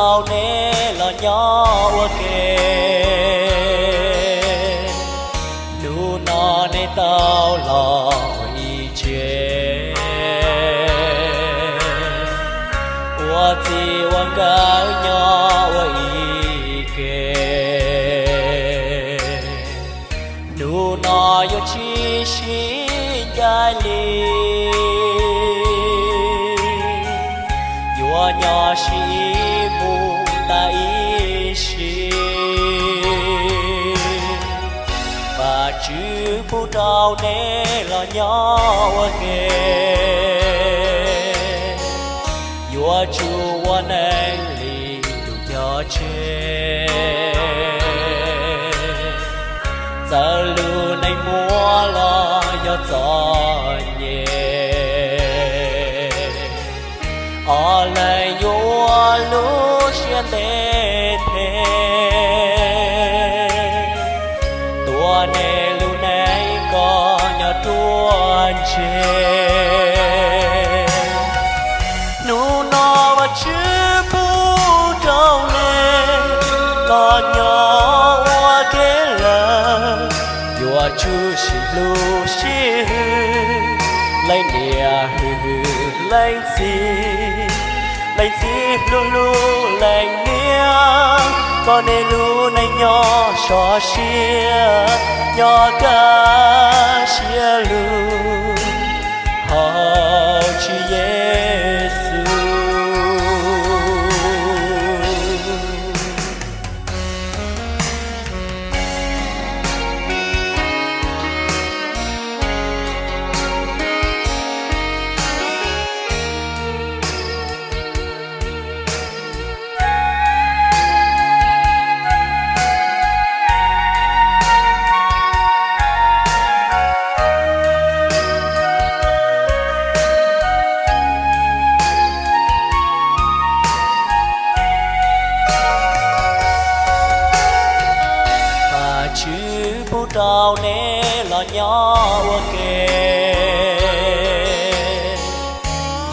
tau neb los nyob ua ke. Hnub no neb tau los ua ib tse, ua txij ua nkawm nyob ua ib ke. Hnub no yuav tsis sib ncaim li, yuav nyob sib mus tas ib sim. Vajtswv pub rau neb los nyob ua ke, yuav tsum ua neej li lus cog tseg. Txawm lub neej muaj los yog txom nyem, ob leeg yuav ua lub siab ntev them, tuav nej lub neej kom nyob ruaj ntseg. Hnub no Vajtswv pub rau nej los nyob ua ke lawm, yuav tsum sib hlub sib hwm, leej niam hwm hwm leej txiv, leej txiv hlub hlub leej niam, kom nej lub neej nyob sov siab, nyob kaj siab lug hauv Tswv Yexus. Vajtswv pub rau neb los nyob ua ke,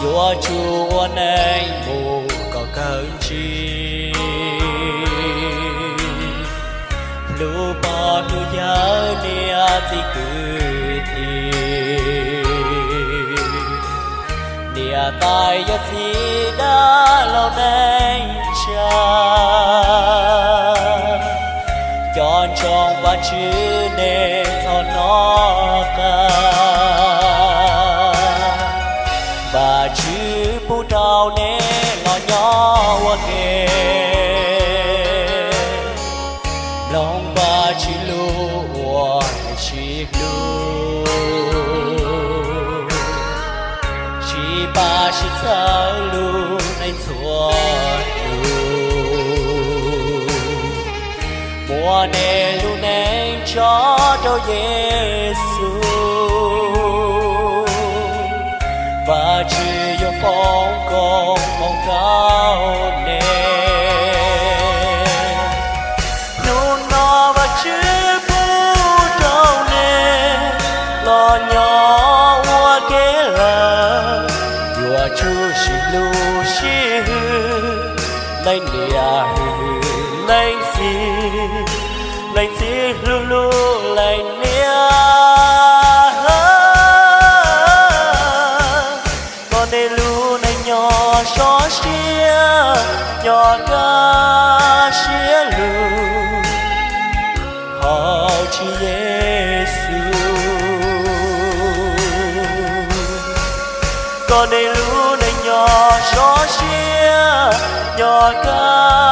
yuav tsum ua neej mus kom kawg ntsig, hlub pog hlub yawg niam txiv kwv tij, niam tais yawm txiv dab laug neej tsa, cov ntsoov Vajtswv nej txhob noj qab. Vajtswv pub rau neb los nyob ua ke, mloog Vajtswv lus uas nej sib hlub, sib pab sib txhawb lub neej txhua hnub, muab nej lub neej tso rau Yexus, Vajtswv yuav foom koob hmoov rau nej. Hnub no Vajtswv pub rau nej los nyob ua ke lawm, yuav tsum sib hlub sib hwm, leej niam hwm hwm leej txiv, leej txiv hlub hlub leej niam. Kom nej lub neej nyob sov siab, nyob kaj siab lug hauv Tswv Yexus. Kom nej lub neej nyob sov siab, nyob kaj